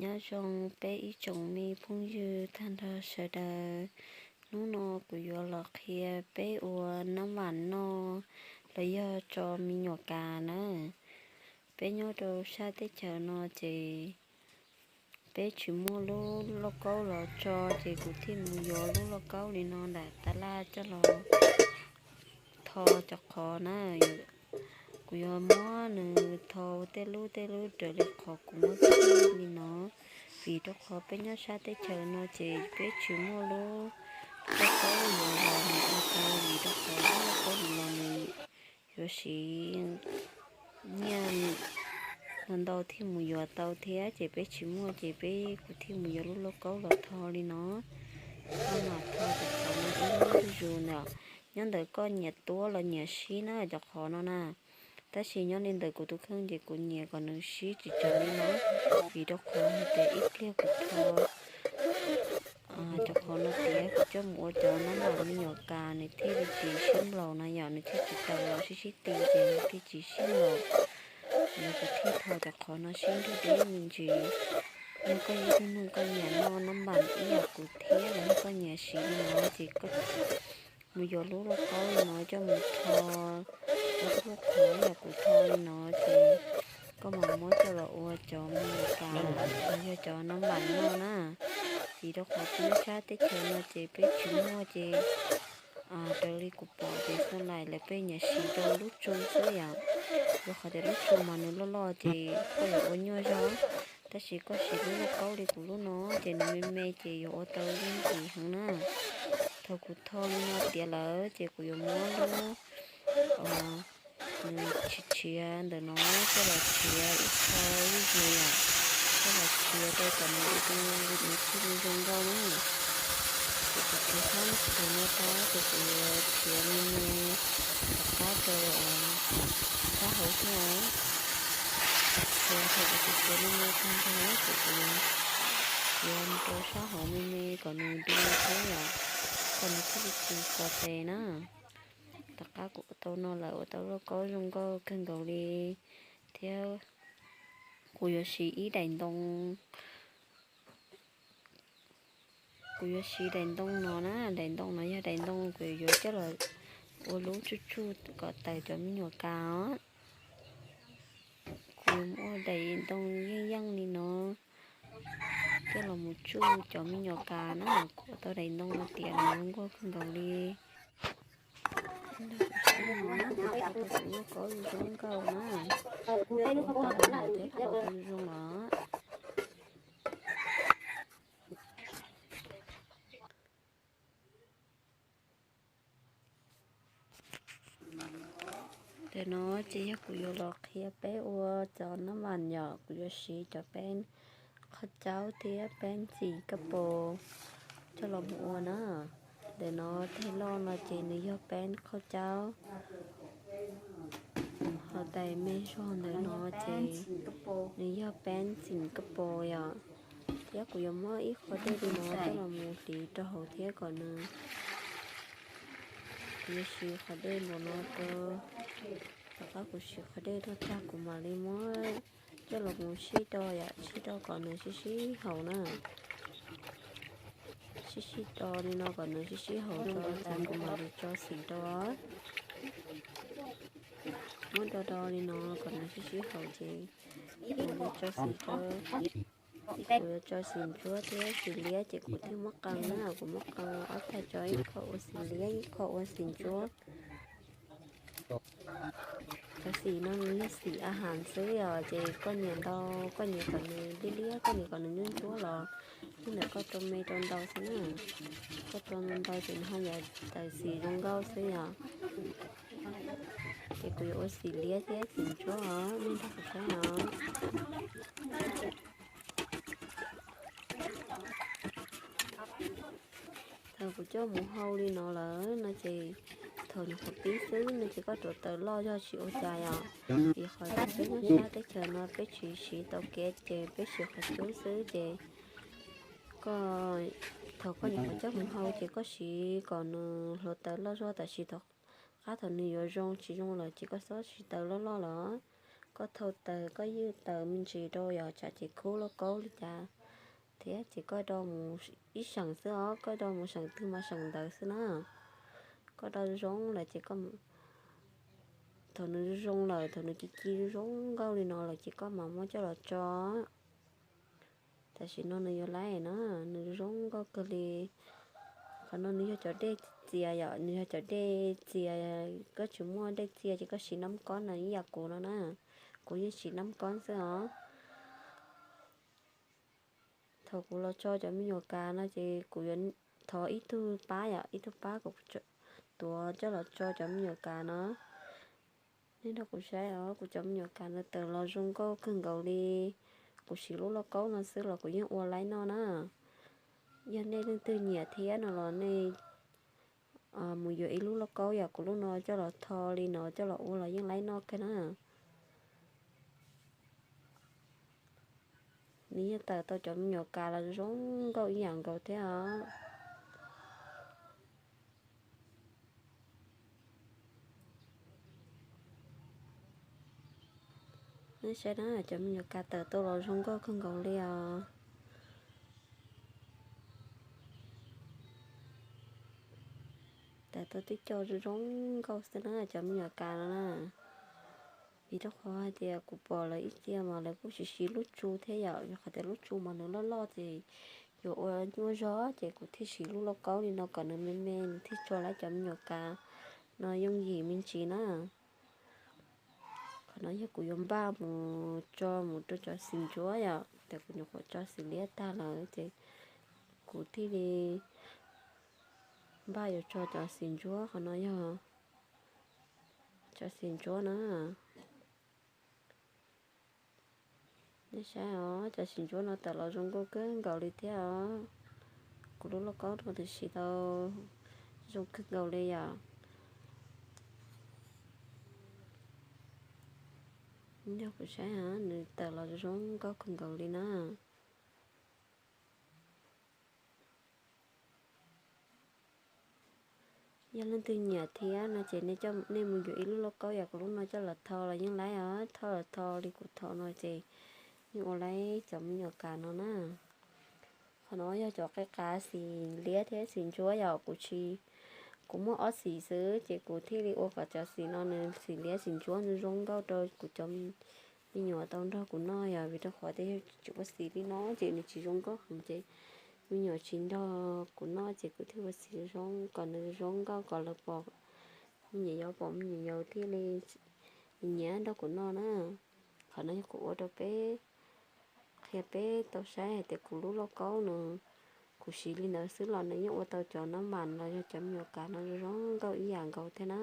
Nyob zoo peb ib tsoom me phooj ywg tag nrho sawv daws. Hnub no kuv yuav los qhia peb ua nab vam noj los yog tso me nyuam kas na. Peb nyob rau sab teb chaws no ces peb tsis muaj lub lauj kaub los tso, ces kuv thiaj mus yuav lub lauj kaub li no nram tab laj coj los tho cov qhov na. Kuv yuav muab nws tho tej lub tej lub raws li qhov kuv muab tij li no, vim rau qhov peb nyob sab teb chaws no ces peb tsis muaj lub lauj kaub yuav los nws ua tau, vim rau qhov lub lauj kaub no los nws yuav siv nyiaj ntau ntau thiaj mus yuav tau thiab, ces peb tsis muaj ces peb, kuv thiaj mus yuav lub lauj kaub los tho li no. Tho mas tho cov qhov no ib lub zuj zus ntawm, nyob ntawm koj nyiam tuab los nyiam sib na cov qhov no na. Tab sis nyob li ntawm kuv tus kheej ces kuv nyiam kom nws sib tsis tsav li no, vim rau qhov hais tias ib pliag kuv tho cov qhov no tiav kuv coj mus ua cov nab vam me nyuam kas nws thiaj li tsis sib nplaum na yom, nws thiaj tsis tau los sib sib ti ces nws thiaj tsis sib nplaum. Yog kuv thiaj tho cov qhov no sib nrug deb me ntsis. Yog koj yog ib tug neeg koj nyiam noj nab vam ib yam kuv thiab los yog koj nyiam siv li no ces koj mus yuav lub lauj kaub li no coj mus tho, ua lub qhov yam kuv tho li no ces koj mam muab coj los ua cov me nyuam kas los yog cov nab vam noj na. Vim rau qhov peb sab teb chaws no ces peb tsis muaj ces raws li kuv pom ces xav lais lawv peb nyiam siv rau lub tsu xwb yom. Rau qhov tias lub tsu mas nws loj loj ces koj yuav ua nyuaj zog, tab sis koj siv lub lauj kaub li kuv lub no ces nws me me ces yuav ua tau yeej ntxim heev na. Thaum kuv tho li no tiav lawm ces kuv yuav muab lub, nws tshiav tshiav ntawm no coj los tshiav ib qho zuj zus yom, coj los tshiav rau kom nws du, nws thiaj li zoo nkauj na. Ces kuv tshiav sab tag no tag ces kuv yuav tshiav me me tom qab rau sab hauv thiab. Ces thaum kuv tshiav me me tag nrho ces kuv yuav tshiav rau sab hauv me me kom nws du thiab yom, kom nws thiaj li tsis xav tes na. Tom qab kuv ua tau no lawm, ua tau lauj kaub zoo nkauj kawg nkaus li thiab. Kuv yuav siv ib daim ntoo, kuv yuav siv daim ntoo no na, daim ntoo no yog daim ntoo kuv yuav coj los ua lub tsuj tsuj kom tawm cov me nyuam kas os. Kuv yuav muab daim ntoo yeej yeej li no coj los mus tsuj cov me nyuam kas na. Kuv ua tau daim ntoo no tiav los nkauj kawg nkaus li. Ua tau tus lauj kaub zoo nkauj na, ua tau hauv lawm thiab ua tau zoo los. Ntawm no ces yog kuv yuav los qhia peb ua cov nab vam yom, kuv yuav siv cov peb qhoj caub thiab peb ntxim kab pos coj los mus ua na. Ntawm no tes loj no ces nws yog peb qhoj caub, ho tais me zog ntawm no ces nws yog peb ntxim kab pos yom. Thiab kuv yuav muab ib qho dej li no coj los mus hliv rau hauv thiab kom nws, kuv yuav siv qhov dej npaum no rau, tom qab kuv siv qhov dej rau tag kuv mam li muab coj los mus sib rau yom, sib rau kom nws sib sib haum na. Sib sib rau li no kom nws sib sib haum rau ces kuv mam li tso xim rau. Muab rau rau li no kom nws sib sib haum ces kuv mam li tso xim rau. Kuv yuav tso xim ntsuab thiab xim liab ces kuv thiaj muab qee na, kuv muab qee ob tag tso ib qho ua xim liab ib qho ua xim ntsuab. Cov xim no nws yog xim a has xwb os, ces koj nyiam ntau, koj nyiam kom nws liab liab, koj nyiam kom nws ntsuab ntsuab los yeej ntawm koj rau me rau ntau xwb na. Koj rau ntau ntau ces nws ho yam tawm xim zoo nkauj xwb yom. Ces kuv yuav ua xim liab thiab xim ntsuab os, nej nrog kuv saib os. Thaum kuv coj mus hau li no lawm no ces thaum nyuam qhuav pib xwb no ces koj rauv taws loj zog tsis ua cas yom. Vim qhov tias peb nyob sab teb chaws no peb tsis siv tau kev ces peb siv qhov cub xwb ces koj, thaum koj nyuam qhuav coj mus hau ces koj siv kom nws hluav taws loj zog, tab sis thaum qab thaum nws yuav zoo tsis zoo lawm ces koj txhob siv taws loj loj los. Koj thau taws, koj ywj taws me ntsis rau yom, tsam ces khub lauj kaub li cas thiab ces koj do mus ib seem xwb os, koj do mus seem twg mas seem ntawd xwb na. Koj do zoo lawm ces koj, thaum nws zoo lawm, thaum nws ci ci zoo nkauj li no lawm ces koj mam muab coj los tso. Tam sim no nws yuav laib na, nws zoo nkauj kawg li. Qhov no nws yog cov dej txias yom, nws yog cov dej txias, koj tsis muaj dej txias ces koj siv nab kob no ib yam kuv no na. Kuv yeej siv nab kob xwb os. Thaum kuv los tso cov me nyuam kas no ces kuv yuav thov ib tug pab yom, ib tug pab kom tuav coj los tso cov me nyuam kas no. Nej nrog kuv saib os, kuv cov me nyuam kas no tawm los zoo nkauj kawg nkaus li. Kuv siv lub lauj kaub no xwb los kuv yeej ua laib noj na. Yog nej leej twg nyiam thiab no los nej mus yuav ib lub lauj kaub yam kuv lub no coj los tho li no coj los ua los yeej laib noj kawg na. Nws yeej tawm tau cov me nyuam kas los zoo nkauj ib yam nkaus thiab os. Nej saib na, cov me nyuam kas tawm tau los zoo nkauj kawg nkaus li os. Tawm tau tib co zoo nkauj xwb na cov me nyuam kas no na. Vim rau qhov hais tias kuv pom lawv ib txhia mas lawv kuj siv siv lub tsu thiab yom, yog qhov tias lub tsu mas nws loj loj ces yuav ua nyuaj zog ces kuv thiaj siv lub lauj kaub li no kom nws me me nws thiaj tso laib cov me nyuam kas no yooj yim me ntsis na. Qhov no yog kuv yuav npaj mus tso mus rau cov xim ntsuab yom, tias kuv nyuam qhuav tso xim liab tag lawm ces kuv thiaj li npaj yuav tso cov xim ntsuab. Qhov no yog cov xim ntsuab na. Nej saib os, cov xim ntsuab no tawm los zoo nkauj kawg nkaus li thiab os. Kuv lub lauj kaub rau nws siv tau zoo kawg nkaus li yom. Yog kuv saib nws tawm los zoo nkauj kawg nkaus li na. Yog leej twg nyiam thiab no ces nej mus yuav ib lub lauj kaub yam kuv lub no coj los tho los yeej laib os, tho los tho li kuv tho no ces yeej ua laib cov me nyuam kas no na. Qhov no yog cov qe qav xim liab thiab xim ntsuab yom, kuv tsis, kuv muaj ob xim xwb ces kuv thiaj li ua kom cov xim no nws xim liab xim ntsuab nws zoo nkauj rau kuv cov me nyuam tau nrog kuv noj yom, vim rau qhov tias yog tsis ua xim li no ces nws tsis zoo nkauj heev ces me nyuam tsis nrog kuv noj ces kuv thiaj ua xim zoo kom nws zoo nkauj kom lawv pom, me nyuam yaus pom me nyuam yaus thiaj li nyiam nrog kuv noj na. Qhov no yog kuv ua rau peb, qhia peb tau saib hais tias kuv lub lauj kaub no kuv siv li ntawd xwb los nws yeej ua tau cov nab mas los yog cov me nyuam kas no zoo nkauj ib yam nkaus thiab na.